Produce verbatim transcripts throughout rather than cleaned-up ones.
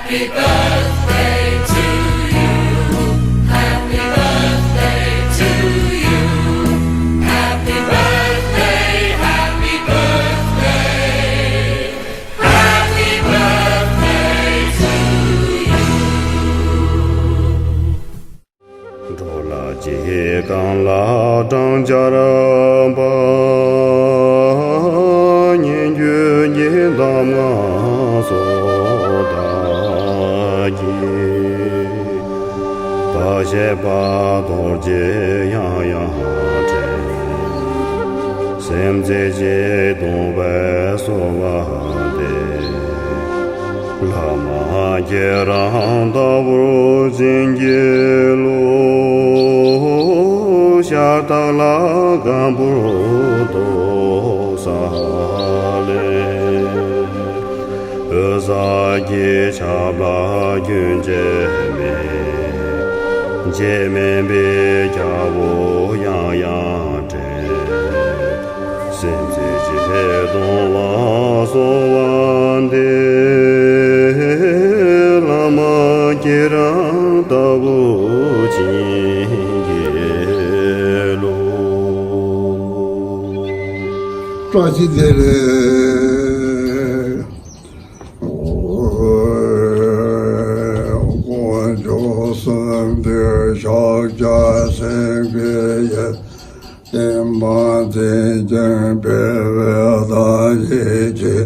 Happy birthday to you. Happy birthday to you. Happy birthday, happy birthday. Happy birthday to you. འགྲོ་ལ་རྗེས་གང་ལ་སྦྲང་ཆར་འབབ། སྙན་བརྒྱུད་ཀྱི་གདམས་ངག་སོགས་བདག་གིས། བག་ཆགས་པ་དོར་བྱས་ཡང་ཡང་དྲན། སེམས་རྩེ་གཅིག་སྟོང་པར་གསོལ་བ་འདེབས། བླ་མ་ཁྱེད་རང་ལྟ་བུར་བྱིན་གྱིས་རློབས། ཤ་སྟག་ལ་སྒམ་པོར་གཏོགས་ས་ལས། འོད་གསལ་གྱི་ཆབ་ལ་རྒྱུན་ཆད་མེད། བརྗེད་མེད་པའི་རྒྱལ་པོ་ཡང་ཡང་དྲན། སེམས་རྩེ་གཅིག་སྟོང་པར་གསོལ་བ་འདེབས། བླ་མ་ཁྱེད་རང་ལྟ་བུར་བྱིན་གྱིས་རློབས། བཀྲ་ཤིས་བདེ་ལེགས། དཀོན་མཆོག་གསུམ་མདུན་ཕྱག་རྒྱ་ཆེན་པོའི་ཡ། བསྟན་པ་མཛེས་ཤིང་སྤེལ་བའི་བདག་ཉིད་ཀྱི།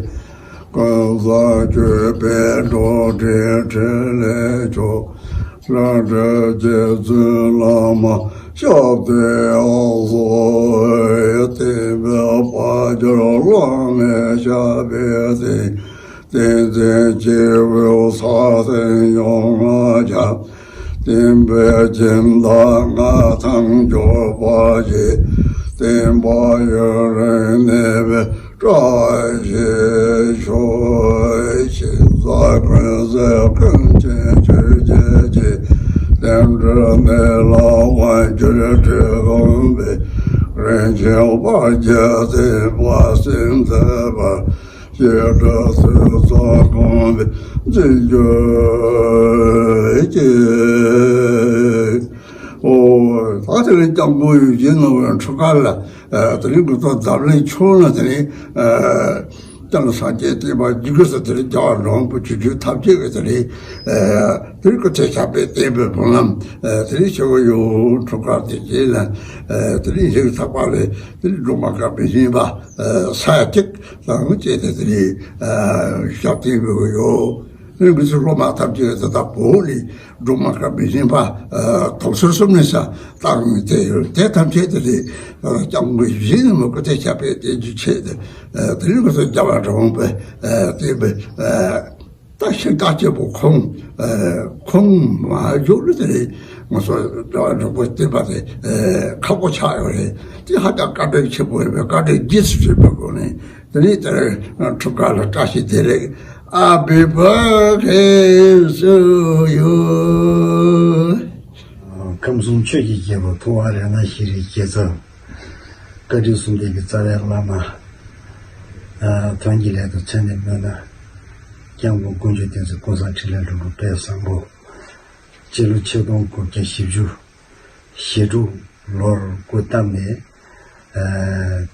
ཀུན་བཟང་བརྒྱུད་པའི་འགྲོ་དྲུག་ཕྲིན་ལས་མཆོག་ལྷུན་གྲུབ་རྗེ་བཙུན་བླ་མ་ཞབས་བརྟན་ཡང་སོས། བསྟན་པའི་དཔལ་འབྱོར་བླ་མའི་ཞབས་པད་བརྟན། བསྟན་འཛིན་སྐྱེས་བུ་ས་སྟེང་ཡོངས་ལ་ཁྱབ། བསྟན་པའི་སྦྱིན་བདག་མངའ་ཐང་མགྱོགས་པ་ཞིག་བསྟན་པ་ཡུན་རིང་གནས་པའི་བཀྲ་ཤིས་ཤོག་ཞིང་ས་ཀུན་གསལ་ཀུན་མཁྱེན་ཆོས་རྒྱལ་གྱི། བསྟན་འགྲོའི་གནས་ལ་དབང་བསྒྱུར་གྲུབ་དགོངས་པའི། རིན་ཆེན་དཔལ་གྱི་བསྟན་པ་སྲིད་མཐའི་བར། བྱེ་བྲག་ཐོས་བསམ་སྒོམ་པའི་རྗེས་འཇུག་ཅིག་ཨོ། ད་དེ་རིང་སྐྱབས་མགོན་ཡིད་བཞིན་ནོར་བུའི་འཁྲུངས་སྐར་ལ། ཨ། དེ་རིང་གི་ཐོག་འཛམ་གླིང་ཁྱོན་ལ་དེ་རིང་། ཨ། སྐྱབས་མགོན་སངས་རྒྱས་བསྟན་པ་རྒྱས་ཀྱི་ས་དེ་རིང་རྒྱལ་བ་འབྲུག་པ་ཆོས་རྒྱལ་ཐམས་ཅད་ཀྱི་དེ་རིང་། ཨ། དེ་རིང་སྐུ་ཚེ་ཞབས་པད་བརྟན་པའི་སྨོན་ལམ། ཨ། དེ་རིང་ཞུ་གི་ཡོད། འཁྲུངས་སྐར་དེ་རྗེས་ལ། ཨ། དེ་རིང་ཞིག་ཚགས་པ་ལས་དེ་རིང་སྒྲོལ་མ་དཀར་པོའི་བཞེངས་པ། ཨ། ས་ཡ་གཅིག་དང་བཅས་ཏེ་དེ་ནི། ཨ། ཞབས་བརྟན་དགོས་ཀྱི་ཡོད། དེ་ནི་དགོན་སོགས་སློབ་མ་ཐམས་ཅད་ཀྱིས་ད་ལྟ་བོད་ནས་སྒྲོལ་མ་དཀར་པོའི་བཞེངས་པ། ཨ། དུས་སོ་གསུམ་ནས་ས་བཏང་ནས་བསྡད་ཡོད། དེ་ཐམས་ཅད་དེ་ནི། ཨ། སྐྱབས་མགོན་ཡིད་བཞིན་ནོར་བུ་སྐུ་ཚེ་ཞབས་པད་བརྟན་རྒྱུའི་ཆེད་དུ། ཨ། དེ་ནི་དགོན་སོགས་རྒྱལ་བ་འབྲུག་པའི། ཨ། བསྟན་པའི། ཨ། ད་ཤིང་རྟ་གཅིག་པོ་ཁོང་། ཨ། ཁོང་མ་བཞུགས་ན་དེ་རིང་ང་ཚོ་རྒྱལ་བ་འབྲུག་པའི་བསྟན་པ་དེ། ཨ། ཁག་པོ་ཆགས་ཡོད་རེད། དེ་ཧ་ཅང་བཀའ་དྲིན་ཆེན་པོ་ཡིན་པས། བཀའ་དྲིན་རྗེས་སུ་བྱེད་པའི་སྒོ་ནས་དེ་རིང་དེར་འཁྲུངས་སྐར་ལ་བཀྲ་ཤིས་བདེ་ལེགས། Happy birthday to you། ཁམས་གསུམ་ཆོས་ཀྱི་རྒྱལ་པོ་ཐུབ་དབང་རཏྣ་ཤྲཱིའི་རྒྱལ་ཚབ། བཀའ་དྲིན་གསུམ་ལྡན་གྱི་རྩ་བའི་བླ་མ། ཨ། དོན་གྱི་སླད་དུ་མཚན་ནས་སྨོས་ན། སྐྱབས་མགོན་དཀོན་མཆོག་བསྟན་འཛིན་ཀུན་བཟང་འཕྲིན་ལས་ལྷུན་གྲུབ་དཔལ་བཟང་པོ། སྤྱི་ལོ་ཆིག་སྟོང་དགུ་བརྒྱ་བཞི་བཅུ་ཞེ་དྲུག་ལོར་སྐུ་བལྟམས་ནས། ཨ།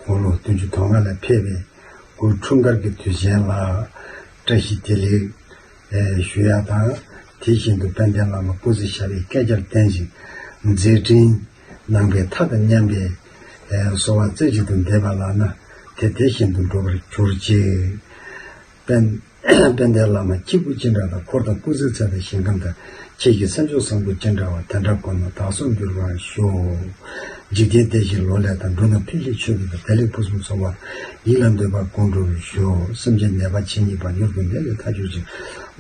དགུང་ལོ་བདུན་ཅུ་དོན་ལྔ་ལ་ཕེབས་པའི་སྐུའི་འཁྲུངས་སྐར་གྱི་དུས་ཆེན་ལ་བཀྲ་ཤིས་བདེ་ལེགས། ཨེ། ཞུ་ཡ་དང་། དེ་བཞིན་དུ་དཔལ་ལྡན་བླ་མ་སྐུ་ཚེ་ཞབས་པད་བསྐལ་བརྒྱར་བརྟན་ཅིང་མཛད་འཕྲིན་གནང་པའི་མཐའ་དང་མཉམ་པའི། ཨེ། གསོལ་བ་རྩེ་གཅིག་ཏུ་འདེབས་པ་ལགས་ན། དེ་དེ་བཞིན་དུ་འགྲུབ་པར་གྱུར་ཅིག་དཔལ་དཔལ་ལྡན་བླ་མ་སྐྱེས་བུ་ཅི་འདྲ་དང་། འཁོར་དང་སྐུ་ཚེའི་ཚད་དང་ཞིང་ཁམས་དང་། ཁྱེད་ཀྱི་སེམས་མཆོག་བཟང་པོ་ཅི་འདྲ་བ། དེ་འདྲ་ཀུན་ལ་བདག་སོགས་འགྱུར་བར་ཤོག་འཇིག་རྟེན་བདེ་ཞིང་ལོ་ལེགས་དང་། འགྲོ་རྣམས་ཕན་ཕྱིར་ཆོས་སྟོན་དང་། བདེ་ལེགས་ཕུན་སུམ་ཚོགས་པ་ཡིད་ལ་འདོད་པ་ཀུན་འགྲུབ་ཤོག་སེམས་ཅན་ནད་པ་ཇི་སྙེད་པ། མྱུར་དུ་ནད་ལས་ཐར་གྱུར་ཅིག་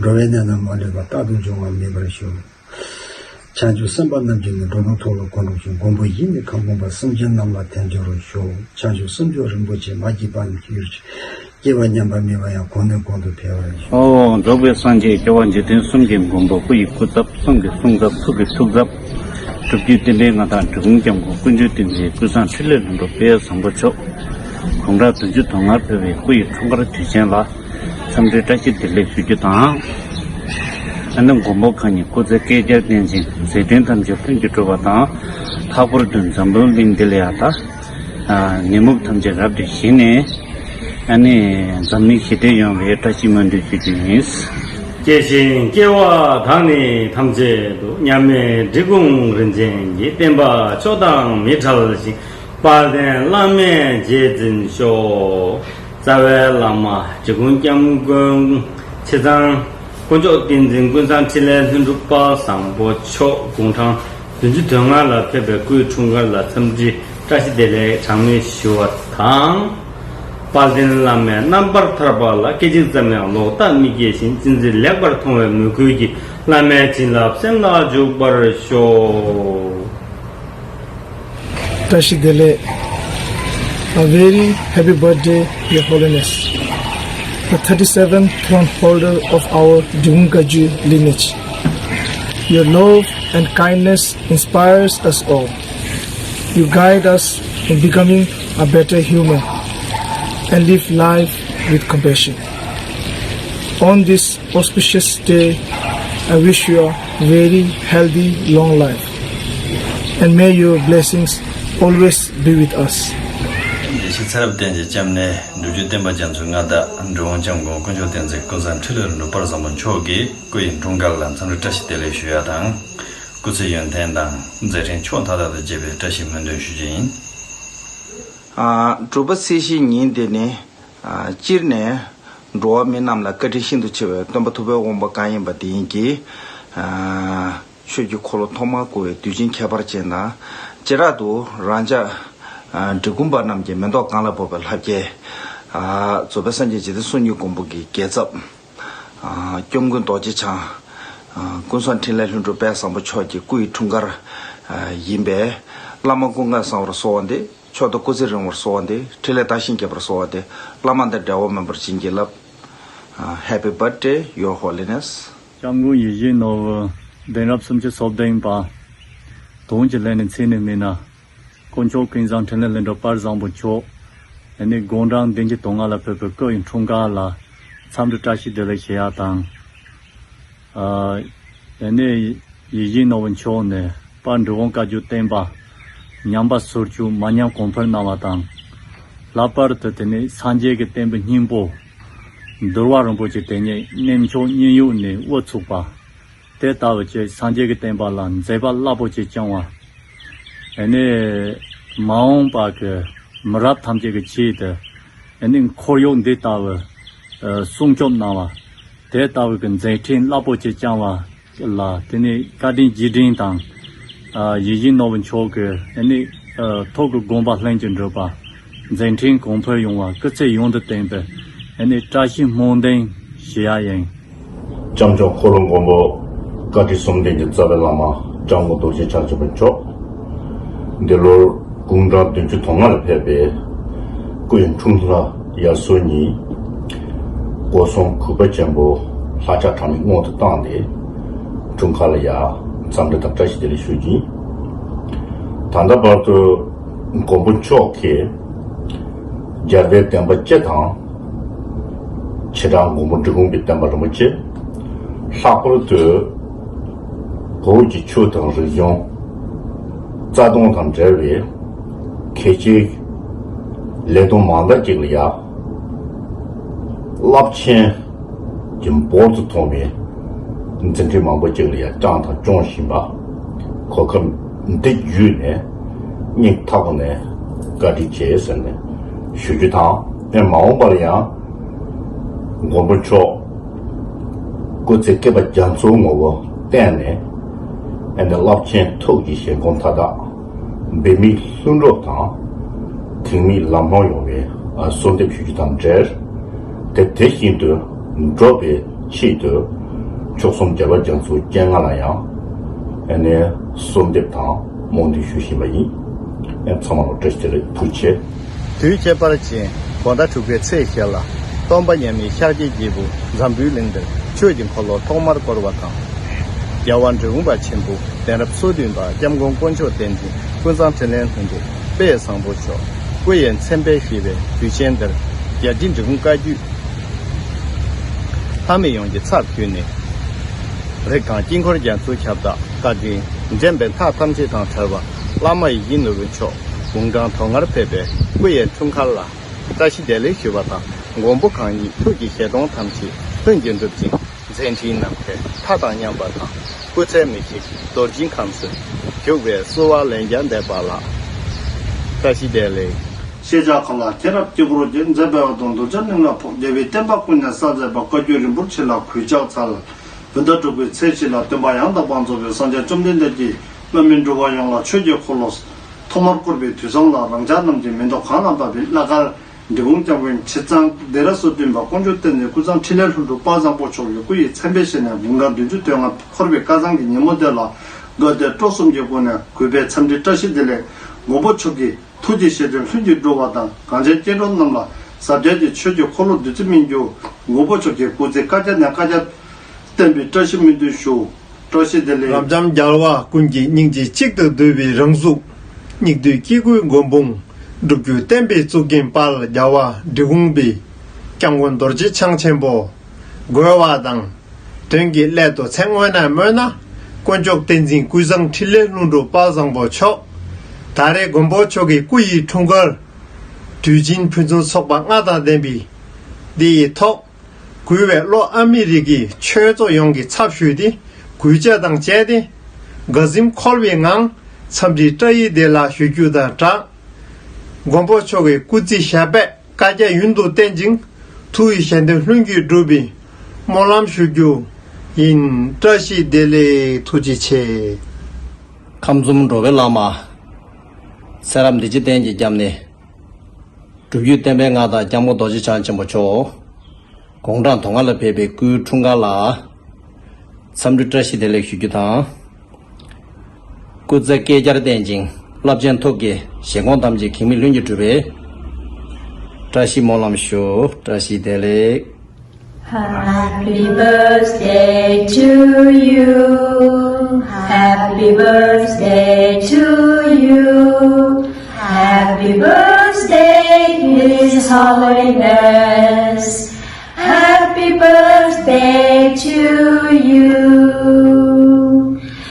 འགྲོ་བའི་ནད་རྣམས་མ་ལུས་པ། རྟག་ཏུ་འབྱུང་བ་མེད་པར་ཤོག་བྱང་ཆུབ་སེམས་དཔའ་རྣམས་ཀྱིས་ནི། འགྲོ་དོན་ཐོབ་ལ་གོ་འགྲུབ་ཤོག་མགོན་པོ་ཡིད་ནི་ཁམས་ཀུན་པ། སེམས་ཅན་རྣམས་ལ་དལ་འབྱོར་ཤོག་བྱང་ཆུབ་སེམས་མཆོག་རིན་པོ་ཆེ། མ་སྐྱེས་པ་ནི་སྐྱེ་གྱུར་ཅིག་སྐྱེས་པ་ཉམས་པ་མེད་པ་ཡང་། གོང་ནས་གོང་དུ་འཕེལ་བར་ཤོག་ཨོ། རྫོགས་པའི་སངས་རྒྱས་རྒྱལ་བ་འཇིག་རྟེན་གསུམ་གྱི་མགོན་པོ། སྐུ་ཡི་སྐུ་ཚབ། གསུང་གི་གསུང་ཚབ། ཐུགས་ཀྱི་ཐུགས་ཚབ། སྒྲུབ་བརྒྱུད་བསྟན་པའི་མངའ་བདག་འབྲི་གུང་སྐྱབས་མགོན་ཀུན་འདུས་བསྟན་འཛིན་ཀུན་བཟང་འཕྲིན་ལས་ལྷུན་གྲུབ་དཔལ་བཟང་པོ་མཆོག་དགུང་གྲངས་བདུན་ཅུ་དོན་ལྔར་ཕེབས་པའི་སྐུ་ཡི་འཁྲུངས་སྐར་དུས་ཆེན་ལ་འཚམས་འདྲི་བཀྲ་ཤིས་བདེ་ལེགས་ཞུ་རྒྱུ་དང་། ཨ་ནི་མགོན་པོ་གང་ཉིད་སྐུ་ཚེ་བསྐལ་བརྒྱར་བརྟན་ཅིང་། མཛད་འཕྲིན་ཐམས་ཅད་ལྷུན་གྱིས་གྲུབ་པ་དང་། ལྷག་པར་དུ་འཛམ་བུའི་གླིང་འདི་ལ་ཡང་དག་ཨ་ནད་མུག་ཐམས་ཅད་རབ་ཏུ་ཞི་ནས། ཨ་ནི་འཛམ་གླིང་ཞི་བདེ་ཡོང་བའི་བཀྲ་ཤིས་སྨོན་འདུན་ཞུ་རྒྱུ་ཡིན། སྐྱེ་ཞིང་སྐྱེ་བ་དག་ནི་ཐམས་ཅད་དུ། མཉམ་མེད་འབྲི་གུང་རིན་ཆེན་གྱི། བསྟན་པ་མཆོག་དང་མི་འབྲལ་ཞིང་། དཔལ་ལྡན་བླ་མས་རྗེས་འཛིན་ཤོག། རྩ་བའི་བླ་མ་འབྲི་གུང་སྐྱབས་མགོན་ཆེ་ཚང་དཀོན་མཆོག་བསྟན་འཛིན་ཀུན་བཟང་འཕྲིན་ལས་ལྷུན་གྲུབ་དཔལ་བཟང་པོ་མཆོག་དགུང་གྲངས་བདུན་ཅུ་དོན་ལྔ་ལ་ཕེབས་པའི་སྐུའི་འཁྲུངས་སྐར་ལ་འཚམས་འདྲི་བཀྲ་ཤིས་བདེ་ལེགས་གྲངས་མེད་ཞུ་བ་དང་། དཔལ་ལྡན་བླ་མའི་རྣམ་པར་ཐར་པ་ལ་སྐད་ཅིག་ཙམ་ཡང་ལོག་ལྟ་མི་སྐྱེ་ཞིང་། ཅི་མཛད་ལེགས་པར་མཐོང་བའི་མོས་གུས་ཀྱིས། བླ་མའི་བྱིན་རླབས་སེམས་ལ་འཇུག་པར་ཤོག། བཀྲ་ཤིས་བདེ་ལེགས། A very happy birthday, Your Holiness, the thirty-seventh throne holder of our Drikung Kagyu lineage. Your love and kindness inspires us all. You guide us in becoming a better human and live life with compassion. On this auspicious day, I wish you a very healthy, long life, and may your blessings always be with us. རྒྱལ་སྲས་ཚེ་རབས་བརྟན་ཅིང་། སྐྱབས་གནས་སྒྲུབ་བརྒྱུད་བསྟན་པ་རྒྱ་མཚོའི་མངའ་བདག་འབྲི་གུང་སྐྱབས་མགོན་དཀོན་མཆོག་བསྟན་འཛིན་ཀུན་བཟང་འཕྲིན་ལས་ལྷུན་གྲུབ་དཔལ་བཟང་པོ་མཆོག་གི་སྐུ་ཡི་འཁྲུངས་སྐར་ལ་འཚམས་འདྲི་བཀྲ་ཤིས་བདེ་ལེགས་ཞུ་ཡ་དང་། སྐུ་ཚེ་ཡུན་བརྟན་དང་མཛད་འཕྲིན་ཕྱོགས་མཐའ་དག་ཏུ་རྒྱས་པའི་བཀྲ་ཤིས་སྨོན་འདུན་ཞུ་རྒྱུ་ཡིན། ཨ། དྲུག་པ་ཚེས་བཞི་ཉིན་དེ་ནི། ཨ། སྤྱིར་ནས་འགྲོ་བ་མི་རྣམས་ལ་བཀའ་དྲིན་ཤིན་ཏུ་ཆེ་བའི་སྟོན་པ་ཐུབ་པའི་དབང་པོ་གང་ཡིན་པ་དེ་ཉིད་ཀྱི། ཨ། ཆོས་ཀྱི་འཁོར་ལོ་ཐོག་མར་བསྐོར་བའི་དུས་ཆེན་ཁྱད་པར་ཅན་དང་། བྱེ་བྲག་ཏུ་རང་ཅག་ཨ། འབྲི་གུང་པ་རྣམས་ཀྱི་མེ་ཏོག་གང་ལ་ཕོག་པའི་ལྷ་བརྒྱའི། ཨ། རྫོགས་པའི་སངས་རྒྱས་འཇིག་རྟེན་སོ་གཉིས་མགོན་པོ་གི་རྒྱལ་ཚབ། ཨ། སྐྱབས་མགོན་རྡོ་རྗེ་འཆང་། ཨ། ཀུན་བཟང་འཕྲིན་ལས་ལྷུན་གྲུབ་དཔལ་བཟང་པོ་མཆོག་གི་སྐུ་ཡི་འཁྲུངས་སྐར། ཨ། ཡིན་པས། བླ་མ་ཀུན་དགའ་གསང་བར་གསོལ་བ་འདེབས། མཆོག་ཏུ་སྐུ་ཚེ་རིང་བར་གསོལ་བ་འདེབས། འཕྲིན་ལས་དར་ཞིང་རྒྱས་པར་གསོལ་བ་འདེབས། བླ་མ་དང་འབྲལ་བ་མེད་པར་བྱིན་གྱིས་བརླབས། ཨ། Happy birthday, Your Holiness. སྐྱབས་མགོན་ཡིད་བཞིན་ནོར་བུ་གདན་རབས་སུམ་ཅུ་སོ་བདུན་པ། དུང་གི་ལྷ་ནི་མཚན་ནི་མི་སྣ། དཀོན་མཆོག་ཀུན་བཟང་འཕྲིན་ལས་ལྷུན་གྲུབ་དཔལ་བཟང་པོ་མཆོག་ཨ་ནི་དགུང་གྲངས་བདུན་ཅུ་དོན་ལྔ་ལ་ཕེབས་པའི་སྐུ་ཡི་འཁྲུངས་སྐར་ལ་འཚམས་འདྲི་བཀྲ་ཤིས་བདེ་ལེགས་ཞུ་ཡ་དང་། ཨ་ནི་ཡིད་བཞིན་ནོར་བུ་མཆོག་ནས་དཔལ་འབྲི་གུང་བཀའ་བརྒྱུད་བསྟན་པ་ཉམས་པ་སོར་ཆུད་མ་ཉམས་གོང་འཕེལ་གནང་བ་དང་། ལྷག་པར་དུ་དེ་ནི་སངས་རྒྱས་ཀྱི་བསྟན་པའི་སྙིང་པོ་འདུལ་བ་རིན་པོ་ཆེ་དེ་ཉིད་གནས་མཆོག་སྙིང་ཡུལ་ནས་དབུ་ཚུགས་པ། དེ་ལྟ་བུ་ཅིག་སངས་རྒྱས་ཀྱི་བསྟན་པ་ལ་མཛད་པ་རླབས་པོ་ཆེ་བསྐྱངས་པ། ཨ་ནི་མ་འོངས་པ་གི་མི་རབས་ཐམས་ཅད་ཀྱི་ཆེད་དུ་ཨ་ནི་འཁོར་ཡུག་འདི་ལྟ་བུ་ཨ་སྲུང་སྐྱོབ་གནང་བ། དེ་ལྟ་བུ་གི་མཛད་འཕྲིན་རླབས་པོ་ཆེ་བསྐྱངས་པ་ལ་དེ་ནི་བཀའ་དྲིན་རྗེས་དྲན་དང་། ཨ་ཡིད་བཞིན་ནོར་བུ་མཆོག་གི་ཨ་ནི་ཨ་ཐུགས་ཀྱི་དགོངས་པ་ལྷུན་གྱིས་འགྲུབ་པ། མཛད་འཕྲིན་གོང་འཕེལ་ཡོང་བ། སྐུ་ཚེ་ཡུན་དུ་བརྟན་པའི་ཨ་ནི་བཀྲ་ཤིས་སྨོན་འདུན་ཞུ་ཡ་ཡིན། སྐྱབས་མཆོག་འཁོར་ལོ་མགོན་པོ་བཀའ་དྲིན་གསུམ་ལྡན་གྱི་རྩ་བའི་བླ་མ་སྐྱབས་མགོན་རྡོ་རྗེ་འཆང་ཆེན་པོ་མཆོག་འདི་ལོར་དགུང་གྲངས་བདུན་ཅུ་དོན་ལྔ་ལ་ཕེབས་པའི་སྐུ་ཡི་འཁྲུངས་ལྷ་དབྱར་གསོལ་ཉིན། སྒོ་གསུམ་གུས་པ་ཆེན་པོས་ལྷ་ཕྱག་གྲངས་མེད་སྔོན་དུ་བཏང་སྟེ། འཁྲུངས་སྐར་ལ་ཡང་འཚམས་འདྲི་དང་བཀྲ་ཤིས་བདེ་ལེགས་ཞུ་རྒྱུ་ཡིན། ད་ལྟ་བར་དུ་མགོན་པོ་མཆོག་གིས་རྒྱལ་བའི་བསྟན་པ་སྤྱི་དང་། བྱེ་བྲག་མགོན་པོ་འབྲི་གུང་གི་བསྟན་པ་རིན་པོ་ཆེ། ལྷག་པར་དུ་བོད་ཀྱི་ཆོས་དང་རིག་གཞུང་རྩ་དོན་དང་འབྲེལ་བའི་གལ་ཆེའི་ལས་དོན་མང་དག་ཅིག་ལ་ཡང་རླབས་ཆེན་གྱི་འབོར་དུ་ཐོན་པའི་མཛད་འཕྲིན་མང་པོ་ཅིག་ལ་ཡང་བསྐྱངས་དང་སྐྱོང་བཞིན་པ། གོ་སྐབས་འདི་བརྒྱུད་ནས་སྙིང་ཐག་པ་ནས་བཀའ་དྲིན་ཆེ་ཟེར་ནས་ཞུ་རྒྱུ་དང་། ཨེ་མ་འོངས་པ་ལ་ཡང་མགོན་པོ་མཆོག་སྐུ་ཚེ་བསྐལ་པ་རྒྱ་མཚོའི་ངོ་བོ་བསྟན་ནས། ཨེ་ནས་རླབས་ཆེན་ཐུགས་ཀྱི་བཞེད་དགོངས་མཐའ་དག་འབད་མེད་ལྷུན་གྲུབ་དང་། གེགས་མེད་ལམ་ལྷོང་ཡོང་བའི་གསོལ་འདེབས་ཞུ་རྒྱུ་དང་འབྲེལ། དེ་དེ་བཞིན་དུ་འགྲུབ་པའི་ཆེད་དུ་མཆོག་གསུམ་རྒྱལ་བ་རྒྱ་མཚོའི་སྤྱན་སྔ་ལ་ཡང་ཨ་ནི་གསོལ་འདེབས་དང་སྨོན་འདུན་ཞུ་བཞིན་པ་ཡིན། ཨ་ཚང་མ་ལ་བཀྲ་ཤིས་བདེ་ལེགས། ཐུགས་རྗེ་ཆེ། དུས་ཁྱད་པར་ཅན་དགོང་དག་དྲུག་པའི་ཚེས་བཞི་ལ་སྟོན་པ་མཉམ་མེད་ཤཱཀྱའི་རྒྱལ་པོ་འཛམ་བུའི་གླིང་འདིར་ཆོས་ཀྱི་འཁོར་ལོ་ཐོག་མར་བསྐོར་བ་དང་། རྒྱལ་བ་འབྲི་གུང་པ་ཆེན་པོ་གདན་རབས་སོ་བདུན་པ་སྐྱབས་མགོན་དཀོན་མཆོག་བསྟན་འཛིན་ཀུན་བཟང་འཕྲིན་ལས་ལྷུན་གྲུབ་དཔལ་བཟང་པོ་མཆོག་སྐུ་ཡི་མཚན་དཔེ་བཞེས་པའི་དུས་ཆེན་འདིར་རྒྱལ་སྤྱིའི་འབྲི་གུང་བཀའ་བརྒྱུད་ལྷ་མི་ཡོངས་ཀྱིས་ཚར་བརྒྱུད་ནས་ རེ་གང་དཀྱིལ་འཁོར་རྒྱ་མཚོའི་ཁྱབ་བདག་བཀའ་དྲིན་འདྲེན་པའི་ལྷ་ཐམས་ཅད་དང་བྲལ་བ་བླ་མ་ཡིད་བཞིན་ནོར་བུའི་མཆོག་དགུང་གྲངས་དོན་ལྔར་ཕེབས་པའི་སྐུ་ཡི་འཁྲུངས་སྐར་ལ། བཀྲ་ཤིས་བདེ་ལེགས་ཞུ་བ་དང་། མགོན་པོ་གང་ཉིད་ཐུགས་ཀྱི་བཞེད་དོན་ཐམས་ཅད་ལྷུན་གྱིས་འགྲུབ་ཅིང་། མཛད་འཕྲིན་ནམ་མཁའི་མཐའ་དང་མཉམ་པ་དང་། སྐུ་ཚེ་མི་ཤིགས་རྡོ་རྗེའི་ཁམས་སུ་བཞུགས་པའི་གསོལ་བ་ལན་བརྒྱར་འདེབས་པ་ལགས། བཀྲ་ཤིས་བདེ་ལེགས། ཤེས་བྱ་གང་ལ་མཁྱེན་རབ་དཀྱིལ་འཁོར་རྒྱས། མཛད་པའི་འོད་སྟོང་རྡོ་རྗེ་གླིང་ལ་ཕོག་རྒྱལ་བའི་བསྟན་པ་ཀུན་ནས་གསལ་མཛད་པ། བཀའ་བརྒྱུད་རིན་པོ་ཆེ་ལ་གུས་ཕྱག་འཚལ། བོད་ཟླ་དྲུག་པའི་ཚེས་བཞི་ལ་སྟོན་པ་ཡང་དག་པར་རྫོགས་པའི་སངས་རྒྱས་བཅོམ་ལྡན་འདས་ཀྱིས་བླ་མའི་འགྲོ་བ་ཡོངས་ལ་ཆོས་ཀྱི་འཁོར་ལོ་ཐོག་མར་བསྐོར་བའི་དུས་བཟང་ལ། རང་ཅག་རྣམས་ཀྱི་མེ་ཏོག་གང་ལ་བབས་པའི་བླ་མཁར་འབྲི་གུང་སྐྱབས་མགོན་ཆེ་ཚང་སྡེ་ར་སུ་འདུན་པ་དཀོན་མཆོག་བསྟན་འཛིན་ཀུན་བཟང་འཕྲིན་ལས་ལྷུན་གྲུབ་དཔལ་བཟང་པོ་མཆོག་གི་སྐུ་ཡི་མཚན་དཔེ་བཞེས་ནས་དགུང་གྲངས་བདུན་ཅུ་དོན་ལྔ་འཁོར་བའི་སྐལ་བཟང་གི་ཉིན་མོ་འདི་ལ་དགའ་བདེ་སྤྲོ་གསུམ་གྱི་སྒོ་ནས་གུས་པས་འཚམས་འདྲི་བཀྲ་ཤིས་བདེ་ལེགས། མགོན་པོ་མཆོག་གི་ཐུགས་ཀྱི་བཞེད་དོན་ལྷུན་གྱིས་འགྲུབ་པ་དང་། གངས་ཅན་སྐྱེ་འགྲོ་རྣམས་ལ་ཟབ་རྒྱས་ཀྱི་ཆོས་ཀྱི་འཁོར་ལོ་བདུད་རྩི་སྨིན་རྒྱུ། མགོན་པོ་མཆོག་གི་སྐུ་ཚེ་བསྐལ་བརྒྱ་ནས་བསྐལ་བརྒྱར་བརྟན་པའི་བཀྲ་ཤིས་སྨོན་འདུན་ཞུ། བཀྲ་ཤིས་བདེ་ལེགས། རབ་འབྱམས་རྒྱལ་བ་ཀུན་གྱི་སྙིང་རྗེ་གཅིག་ཏུ་བསྡུས་པའི་རང་གཟུགས། སྙིགས་དུས་སྐྱེ་དགུའི་མགོན་དཔུང་། སྒྲུབ་བརྒྱུད་བསྟན་པའི་གཙུག་རྒྱན་དཔལ་རྒྱལ་བ་འབྲི་གུང་པའི་སྐྱབས་མགོན་རྡོ་རྗེ་འཆང་ཆེན་པོ་རྒོལ་བ་དང་། དོན་གྱི་སླད་དུ་མཚན་དངོས་ནས་སྨོས་ན། དཀོན་མཆོག་བསྟན་འཛིན་ཀུན་བཟང་འཕྲིན་ལས་ལྷུན་གྲུབ་དཔལ་བཟང་པོ་མཆོག་ད་རེས་མགོན་པོ་མཆོག་གི་སྐུ་ཡི་འཁྲུངས་སྐར། དུས་ཆེན་ཕུན་སུམ་ཚོགས་པ་ལྔ་དང་ལྡན་པའི་འདི་ཡི་ཐོག་གུས་པས་ལྷོ་ཨ་མི་རི་ཀའི་ཆོས་ཚོགས་ཡོངས་ཀྱི་ཚབ་ཞུས་ཏེ། གུས་བཅས་དང་བཅས་ཏེ། དགའ་ཟིམ་འཁོལ་བའི་ངང་འཚམས་འདྲི་བཀྲ་ཡི་བདེ་ལེགས་ཞུ་རྒྱུ་དང་སྦྲགས། མགོན་པོ་མཆོག་གི་སྐུ་ཚེ་ཞབས་པད་བསྐལ་བརྒྱ་ཡུན་དུ་བརྟན་ཅིང་། ཐུགས་ཡི་བཞེད་དོན་ལྷུན་གྱིས་འགྲུབ་པའི་སྨོན་ལམ་ཞུ་རྒྱུ་ཡིན། བཀྲ་ཤིས་བདེ་ལེགས། ཐུགས་རྗེ་ཆེ། ཁམས་གསུམ་འགྲོ་བའི་བླ་མ། ཚེ་རབས་འདི་ཕྱི་གཏན་གྱི་སྐྱབས་གནས། སྒྲུབ་བརྒྱུད་བསྟན་པའི་མངའ་བདག་སྐྱབས་མགོན་རྡོ་རྗེ་འཆང་ཆེན་པོ་མཆོག་དགུང་གྲངས་དོན་ལྔ་ལ་ཕེབས་པའི་སྐུའི་འཁྲུངས་སྐར་ལ། འཚམས་འདྲི་བཀྲ་ཤིས་བདེ་ལེགས་ཞུ་རྒྱུ་དང་། སྐུ་ཚེ་བསྐལ་བརྒྱར་བརྟན་ཅིང་རླབས་ཆེན་ཐུགས་ཀྱི་བཞེད་དགོངས་ཐམས་ཅད་གེགས་མེད་ལྷུན་གྱིས་གྲུབ་པའི་བཀྲ་ཤིས་སྨོན་ལམ་ཞུ། བཀྲ་ཤིས་བདེ་ལེགས། Happy birthday to you. Happy birthday to you. Happy birthday, His Holiness. Happy birthday to you.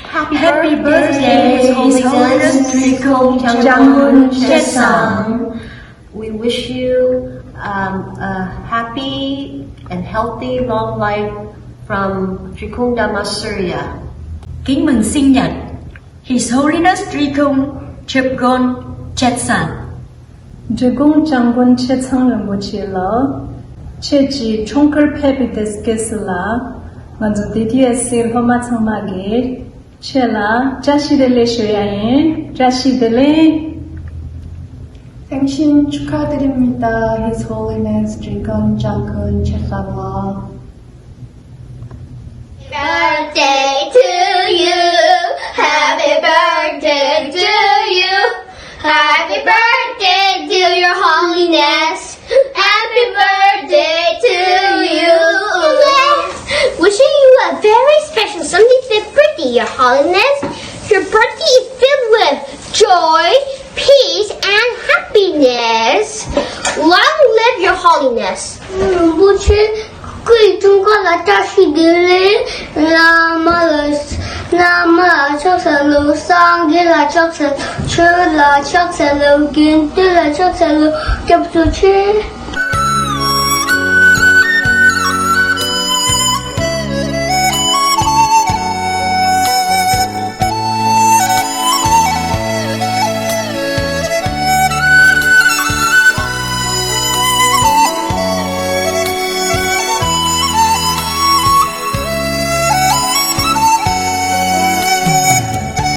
Happy birthday, His Holiness Drikung Jangmun Chesang. We wish you um, a happy and healthy long life from Drikung Dhamma Surya. Kính mừng sinh nhật His Holiness Drikung Chepgon Chetsan. འབྲི་གུང་སྐྱབས་མགོན་ཆེ་ཚང་རིན་པོ་ཆེ་ལགས། ཁྱེད་ཀྱི་འཁྲུངས་སྐར་ཕེབས་པའི་དུས་སྐབས་སུ་ལ། ང་ཚོ་ཌི་ཊི་ཨེས་སི་སློབ་མ་ཚང་མ་གིས་ཁྱེད་ལ་བཀྲ་ཤིས་བདེ་ལེགས་ཞུ་ཡ་ཡིན། བཀྲ་ཤིས་བདེ་ལེགས། Thank you. 축하드립니다. His Holiness Drikung Jangkun Chesang. Birthday to you. Happy birthday to you. Happy birthday, dear Your Holiness. Happy birthday to you. Wishing you a very special seventy-fifth birthday, Your Holiness. Your birthday is filled with joy, peace, and happiness. Long live Your Holiness. རིན་པོ་ཆེ། སྐུའི་འཁྲུངས་སྐར་ལ་བཀྲ་ཤིས་བདེ་ལེགས། བླ་མ་ལ། བླ་མ་ལ་ཕྱག་འཚལ་ལོ། སངས་རྒྱས་ལ་ཕྱག་འཚལ། ཆོས་ལ་ཕྱག་འཚལ་ལོ། དགེ་འདུན་ལ་ཕྱག་འཚལ་ལོ། སྐྱབས་སུ་མཆི།